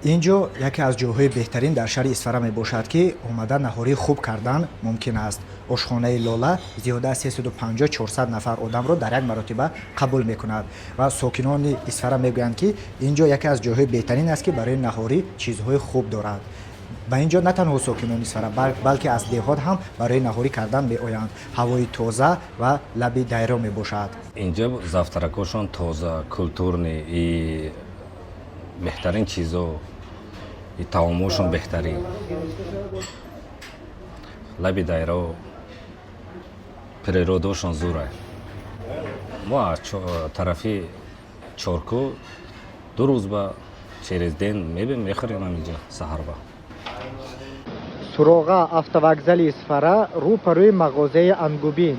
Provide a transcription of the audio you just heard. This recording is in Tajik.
Ин ҷо яке аз ҷойҳои беҳтарин дар шаҳри Исфара мебошад, ки омада наҳории хуб кардан мумкин аст. Ошхонаи «Лола» зиёда аз 350-400 нафар одамро дар як маротиба қабул мекунад ва сокинони Исфара мегӯянд, ки ин ҷо яке аз ҷойҳои беҳтарин аст, ки барои наҳорӣ чизҳои хуб дорад. Ба ин ҷо на танҳо сокинони Исфара, балки аз деҳот ҳам барои наҳорӣ кардан меоянд. Ҳавои тоза ва лаби дарё мебошад. Инҷа завтракошон тоза, культурный и беҳтарин чизо и таомошон беҳтарин. Лаби дарё, природошон зурай. Мо аз тарафи Чорку 2 рӯз ба через день мебем, мехӯрем ҳаминҷа саҳарба. Суроға: автовокзали Исфара, рӯ ба рӯи мағозаи «Ангубин».